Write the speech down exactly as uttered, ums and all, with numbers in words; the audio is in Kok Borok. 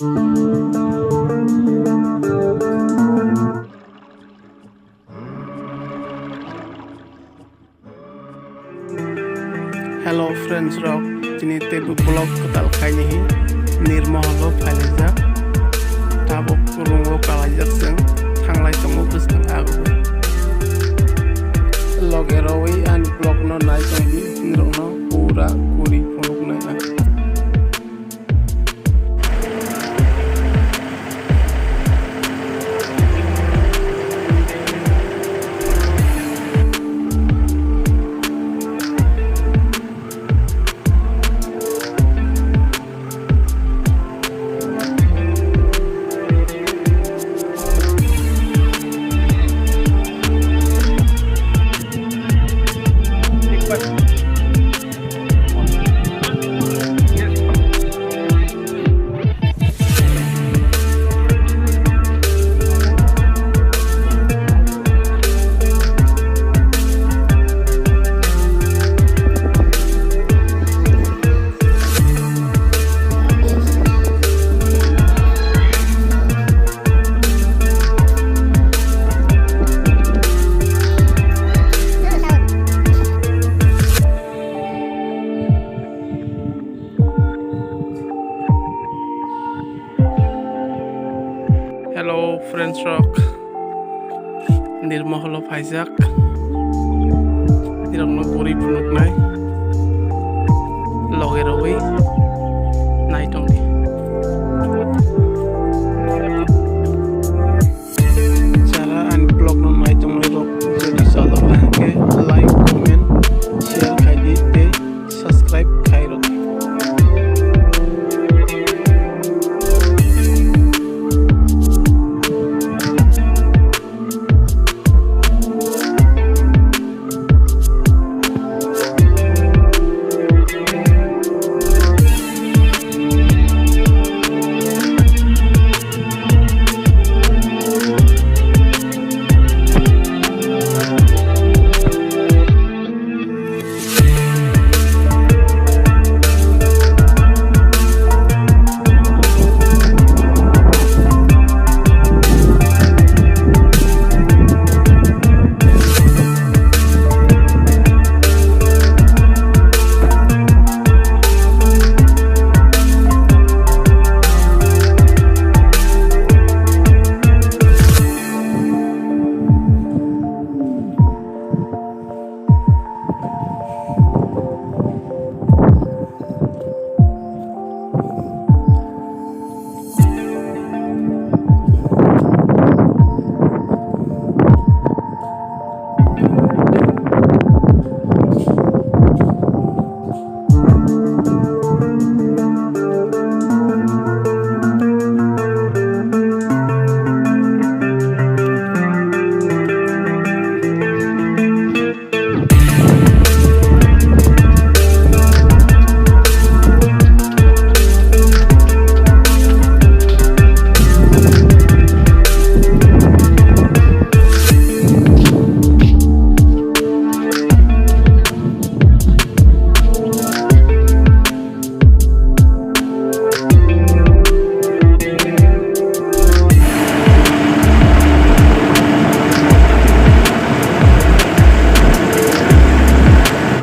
Hello friends rok, tini teibo vlog kwtal khaini hi Nirmoholo phailaijak. Tabuk room o kalaijak chwng, thanglai tongo bwskang agwi. Loge rwi ani vlog no nai tongdi, nirokno pura kwrwi phunuknai ang. Hello friends rok, Nirmoholo phaijak. Nirokno kwrwi phunuknai. Loge rogwi